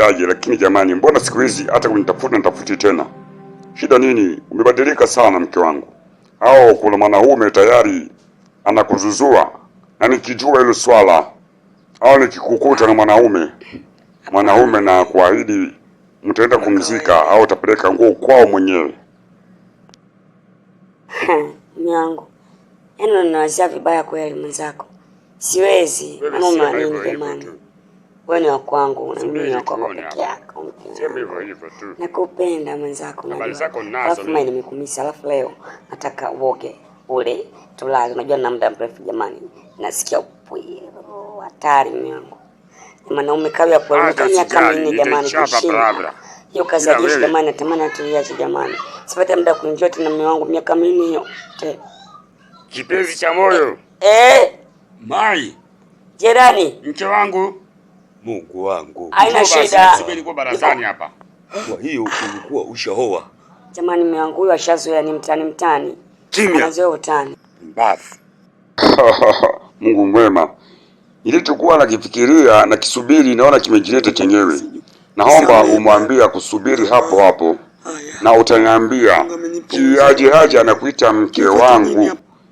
yaje, lakini jamani, mbona siku hizi hata kunitafuta nitafuti tena? Shida nini? Umebadilika sana mke wangu, au kuna mwanaume tayari anakuzuzua? Na nikijua hilo swala au nikikukuta na mwanaume na kuahidi mtaenda kumzika au utapeleka nguo kwao mwenyewe. Mume wangu, yaani unaniwazia vibaya kweli mwenzako. Siwezi. Wewe Mwanaume sema wa nini hivyo hivyo jamani? tu. Wewe ni wa kwangu na mimi ni Subiri wa kwako tuone peke hapa. yako. Mke Sema hivyo wangu. hivyo tu. Nakupenda mwenzako, Habari unajua. zako ninazo Alafu mimi mimi. nimekumisa, alafu leo nataka uoge, ule, tulale. Unajua na muda mrefu jamani. Nasikia upwiro hatari mume wangu. Mwanaume kawi ya kweli, Hata umekaa miaka sijali, 4 jamani nitaichapa kushinda. barabara. Hiyo kazi ya Ila jeshi wewe jamani, natamani hata iache jamani. Sipate muda kuenjoy tena mume wangu miaka 4 hiyo. Kipenzi cha moyo. Eh, Mai, jirani, mke wangu. Mungu wangu. haina Njoo basi, shida. subiri niko barazani hapa. Kwa hiyo ulikuwa ushaoa? Jamani, mume wangu huyu ashazoea ni mtani mtani. Kimya. Anazoea utani. Mbavu. Mungu mwema. Nilichokuwa nakifikiria na kisubiri naona kimejileta chenyewe. Naomba umwambie akusubiri hapo hapo na utaniambia kiaje haja anakuita mke wangu,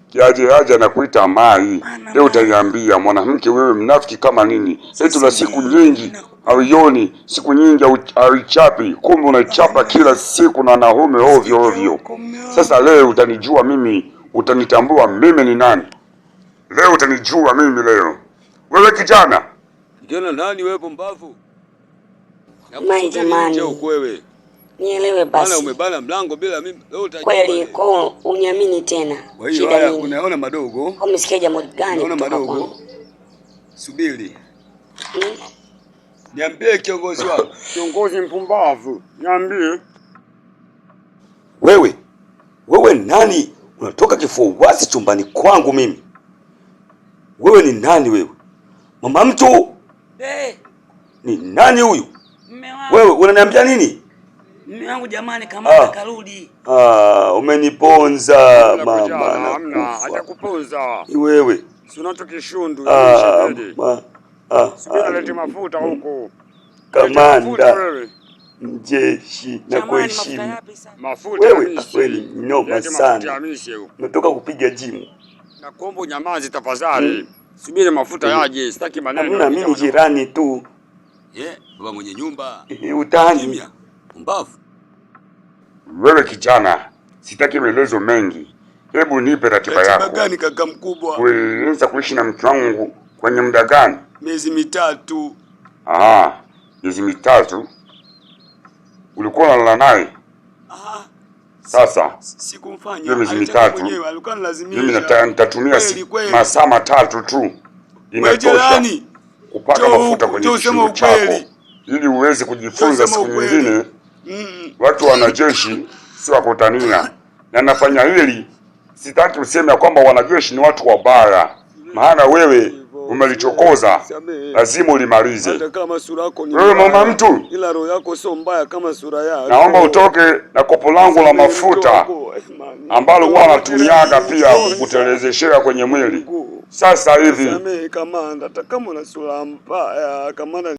kiaje haja anakuita mai. Leo utaniambia mwanamke, wewe mnafiki kama nini? Eti una siku nyingi hauioni, siku nyingi hauichapi, kumbe unaichapa kila siku na wanaume ovyo ovyo. Sasa leo utanijua mimi, utanitambua mimi ni nani. Leo utanijua mimi leo. Wewe kijana, Kijana nani wewe pumbavu? Mai Nakusubiri jamani. nje huko wewe. Nielewe Maana basi. umebana mlango bila mimi. Leo utajua. Kweli leo. kwa uniamini tena. Kwa hiyo Shida haya nini? unaona madogo. Kwa umesikia jambo gani Unaona kutoka madogo. kwangu? Subiri. Hmm? Niambie kiongozi wako. Kiongozi mpumbavu, niambie. Wewe. Wewe nani? Unatoka kifua wazi chumbani kwangu mimi. Wewe ni nani wewe? Mama mtu Eh, ni nani huyu? mume wangu. Wewe unaniambia nini? Mume wangu jamani, kamanda Ah. karudi. Ah, umeniponza Hamna mama kijana, hamna, nakufa. hajakuponza. Ni wewe. Si unacho kishundu, Ah, shedede. ma, ah, Subiri ah, alete mafuta huko. Lete mafuta kamanda wewe. mjeshi na Jamani, mafuta kuheshimu. yapi sasa? Mafuta Wewe Hamisi. kweli noma Lete mafuta sana. Hamisi huko. Natoka kupiga jimu. Na kombo nyamazi tafadhali. Subiri mafuta yaje, sitaki maneno. Hamna, mimi ni jirani tu. Ye, baba mwenye nyumba. Utani. Kimya. Pumbavu. Wewe kijana, sitaki maelezo mengi. Hebu nipe ratiba Ratiba yako. gani kaka mkubwa? Ulianza kuishi na mke wangu kwenye muda gani? Miezi 3. Aha, miezi 3. Ulikuwa unalala naye? Ah, Sasa sikumfanya. hiyo miezi Alitaka 3 mwenyewe, alikuwa analazimisha. mimi nitatumia Kweli, kweli. masaa 3 tu Wewe inatosha jirani, kupaka njoo mafuta huku, kwenye njoo useme kishingo chako ukweli. ili uweze kujifunza Njoo siku useme ukweli. nyingine. Mm. Watu wanajeshi si wa kutania, na nafanya hili, sitaki useme ya kwamba wanajeshi ni watu wabaya, maana wewe umelichokoza, lazima ulimalize. Hata kama sura yako ni Wewe mama mbaya, mtu, ila roho yako sio mbaya kama sura yako. naomba utoke na kopo langu la mafuta ambalo huwa natumiaga pia kukutelezeshea kwenye mwili sasa hivi. Samehe kamanda, hata kama una sura mbaya kamanda.